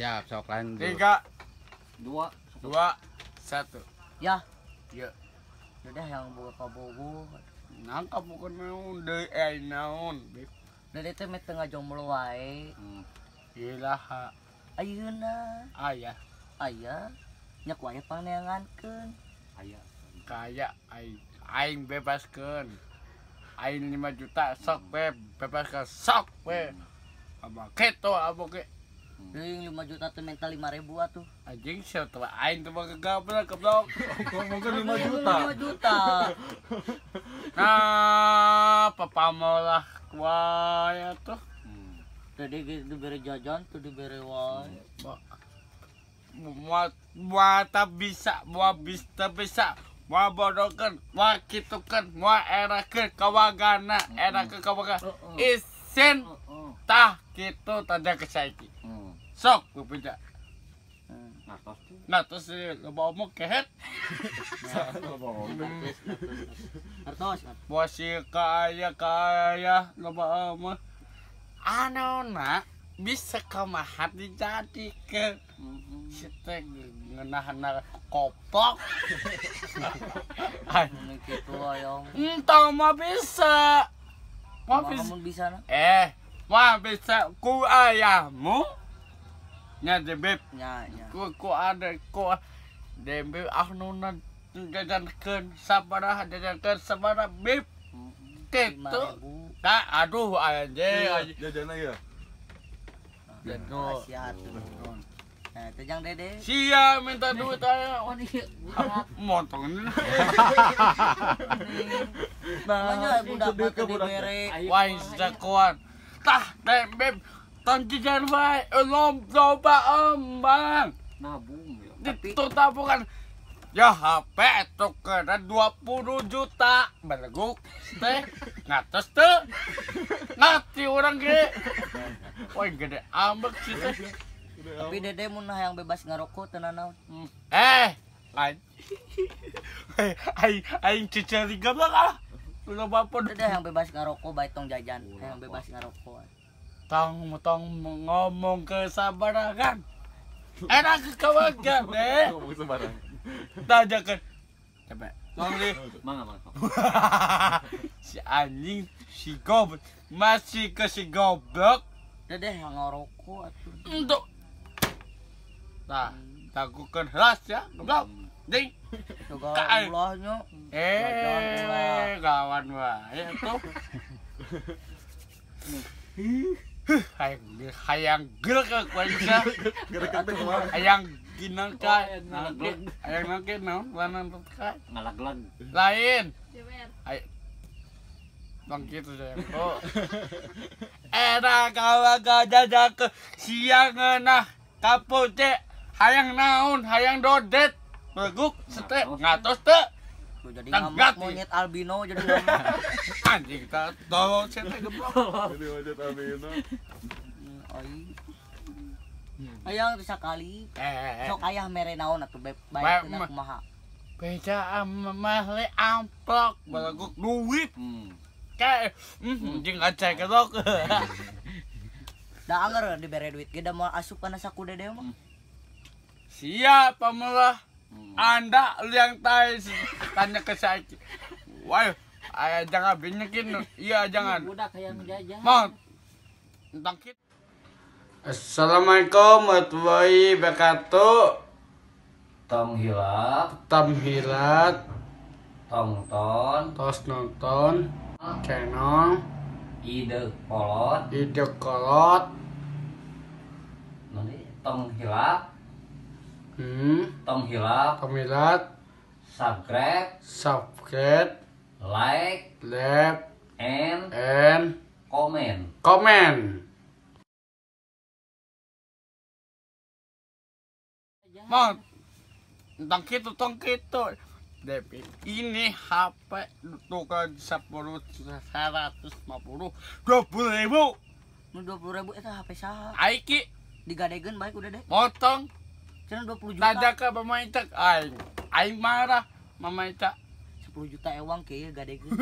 Siap, sok lanjut. 3 2 1. Ya. Ya. Udah yang boga kabogo. Nangkap bukan naon deui eh naon. Dede teh meh teu ngajomblo wae. Ilaha. Ayeuna. Aya. Aya. Nya ku aya paneangankeun. Aya. Kaya aing bebaskeun. Aing 5 juta sok we bebaskeun sok we. Apa kitu apa ge. Deui 5 juta teh minta 5.000 atuh. Anjing sia teh aing teh mah goblok goblok. Ngomongkeun 5 juta. 5 juta. Nah, papamolah wae atuh. Tadi ge dibere jajan tuh dibere wae. Moal ta bisa, moal bisa bisa. Moal bodokeun, moal kitukeun, moal erakeun kawagana, erakeun kawagana. Isin tah kitu tanda ke saiki. Sok bebeja. Ngatos tuh. Nah terus loba omong kehet. Loba omong. Ngartos. Moal si kaya kaya loba omong. Anona bisa kumaha dijadikeun. Si teh ngeunahna koplok. Anu kitu ayong. Entah mah bisa. Mah bisa. Bisa na? Mah bisa ku ayahmu. Nya debeb. Nya nya. Ku ada ku debeb ahnuna jajankeun sabaraha jajankeun sabaraha beb. Kitu. Tah aduh anjing. Jajan ya. Jajan. Kasihan. Nah, teh jang Dede. Sia minta duit aya. Oh iya. Montong ini. Banyak budak teh dibere. Wah, jagoan. Tah debeb. Tong jajan wae, loba embang. Nabung ya. Itu tabungan. Ya HP tukeran 20 juta. Beleguk teh ngatos teu. Ngerti urang ge. Wah gede ambek sih teh. Tapi Dede mun hayang bebas ngarokok teu nanaon. Lain. Aing aing ciceri goblok ah. Loba pun. Dede hayang bebas ngarokok bae tong jajan, hayang bebas ngarokok. Tong tong ngomong ke sabarangan. Enak ke kawagan deh. Ngomong sembarang. Tajakan. Coba. Tong di. Mangga mangga. Si anjing si goblok masih ke si goblok. Dede hayang ngarokok atuh. Untuk. Tah, takukeun helas ya, goblok. Ding. Coba ulahnya. Kawan wae atuh. Hayang geuleuh ka hayang ginang ka hayang nangke naon lanang ka ngalaglag lain bang kitu sayang oh era kawaga jajak siang ngeunah kapoce hayang naon hayang dodet beguk sete ngatos teu jadi ngamuk monyet albino jadi ngamuk anjing ta tolong sete goblok jadi monyet albino. Hayang teh sakali sok ayah mere naon atuh bae teu kumaha beja mah le amplok beleguk duit kae anjing ngacek kedok da anger dibere duit ge da moal asup kana saku Dede mah. Siap pamelah. Anda yang tanya ke saya. Wah, ayah jangan binyakin. Iya, jangan. Budak hayang jajan. Mau. Tentang kita. Assalamualaikum warahmatullahi wabarakatuh. Tong hilap. Tong hilap. Tonton. Tos nonton. Channel. Ide kolot. Ide kolot. Nanti tong hilap. Tong hilap. Tong hilap. Subscribe. Subscribe. Like. Like. And. Comment. Comment. Mau tentang gitu, tong gitu. Depi ini HP tukar 10 150 20.000. Nu 20.000 eta HP saha? Aiki digadegeun baik udah deh. Motong. Cenah 20 juta. Tanda ke Mama Ica aing. Aing marah Mama Ica. 10 juta ewang ke ieu gadegeun.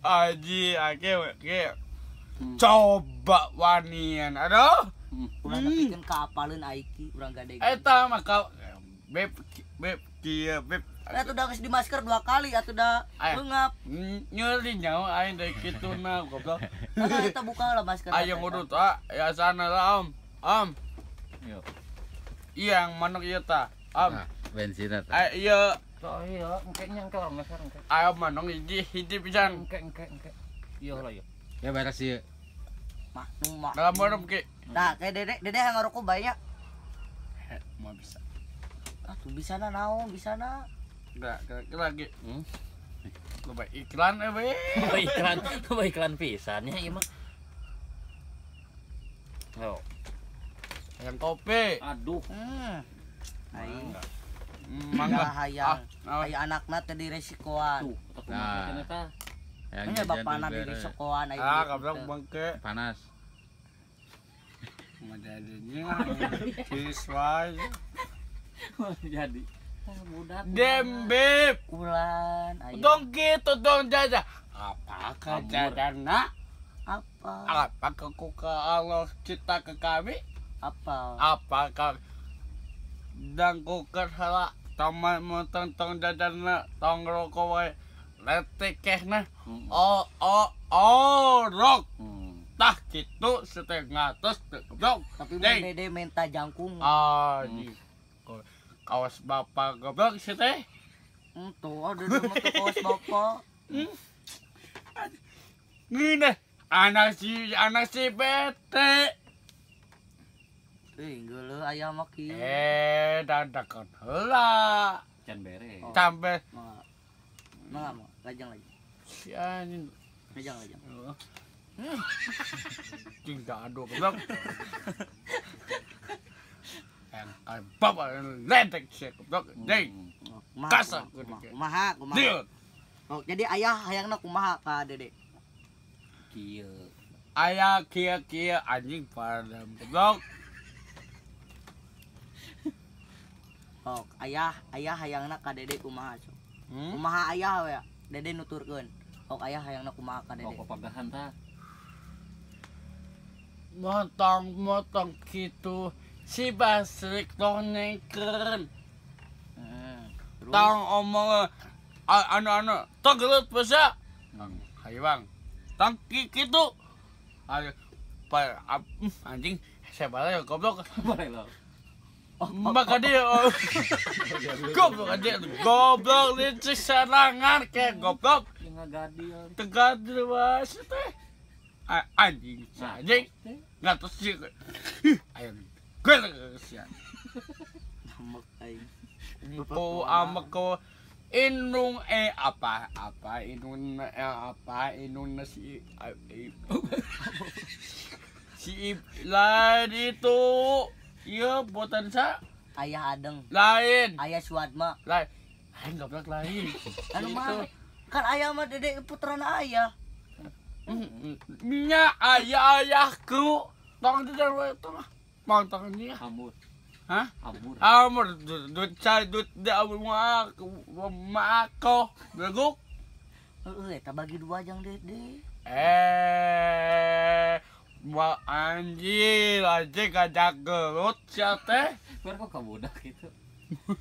Aji ake ke. Coba wanian. Aduh. Ulah nepikeun ka apaleun Aiki urang gade. Eta mah ka beb beb kieu beb. Atuh da geus di masker 2 kali atuh da leungap. Nyeri nyawa aing deui kituna goblok. Nah, eta buka lah masker. Ayo ngudut ah, ya sana lah om. Om. Yo. Iya yang manuk ieu tah. Om. Nah, bensin eta. Iya. Oh iya, engke nya engke masker engke. Ayo manuk hiji hiji pisan. Engke engke engke. Iya lah iya. Ya beres ieu. Mah nu mah. Dalam manuk ki. Nah, kayak Dede, Dede yang ngerokok banyak. Mau bisa. Atuh bisa na naon, bisa na. Enggak, kira-kira lagi. Loba iklan we. Loba iklan, loba iklan pisan nya ieu mah. Ayo. Yang kopi. Aduh. Aing. Mangga hayang. Aya anakna teh diresikoan. Tuh, kumaha eta. Nya bapana diresikoan aing. Ah, goblok bangke. Panas. Mah jadinya siswa. Jadi budak. Dembeb. Ulan ayo. Dong gitu dong jaja. Apakah jadana? Apa? Apakah kuka Allah cipta ke kami? Apa? Apakah dan kuka salah taman tentang jadana tong rokok wae letik kehna. Oh oh oh rok. Tah gitu setengah terus goblok. Tapi mun Dede minta jangkung. Ah, kaos bapak goblok sih teh. Tuh, ada mah tuh kaos bapak. Ngene, anak si bete. Geuleuh aya mah kieu. Dadakan heula. Can bere. Sampai mangga, mangga, lajang lagi. Si anjing. Lajang, lajang. Cing ado goblok. Yang bapak ledek sih goblok. Deui. Kasar kumaha kumaha. Oh, jadi ayah hayangna kumaha ka Dede? Kieu. Ayah kieu-kieu anjing padam goblok. Oh, ayah hayangna ka Dede kumaha sok. Kumaha ayah we? Dede nuturkeun. Oh, ayah hayangna kumaha ka Dede? Oh, papagahan tah. Motong-motong kitu si basrik tong nengkeun. Tong omong anu-anu tong gelut basa. Hayu bang. Tong kitu. Ayo anjing saya balik goblok. Balik. Maka dia goblok aja goblok licik serangan kayak goblok. Ngagadil. Tegadil was teh. Anjing anjing. Enggak terus sih. Ayo gue sia. Amek aing. Ko amek ko inung apa apa inung apa inung si si lain itu iya buatan sa ayah Adeng lain ayah Suadma lain lain goblok lain anu mah kan ayah mah Dede putrana ayah nya ayah ayahku tong tidak itu mah mau tongnya amur. Hah? Amur. Amur duit cai duit dia mako beguk. Heeh, eta bagi dua jang Dede. Wah anjir aja gajah gelut sia teh. Biar kok kabudak gitu.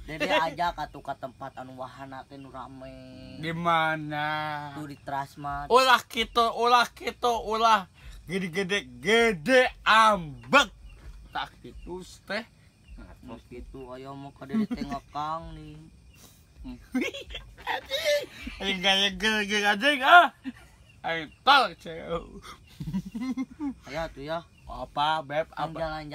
Dede ajak atuh ka tempat anu wahana teh nu rame. Di mana? Tuh di Trasmat. Ulah kitu, ulah kitu, ulah gede-gede gede ambek. Tak kitu teh. Terus gitu aya mah ka Dede teh ngekang nih. Anjing. Aing gaya gege anjing ah. Aing tol cewek. Aya tuh ya. Apa beb apa? Jalan-jalan.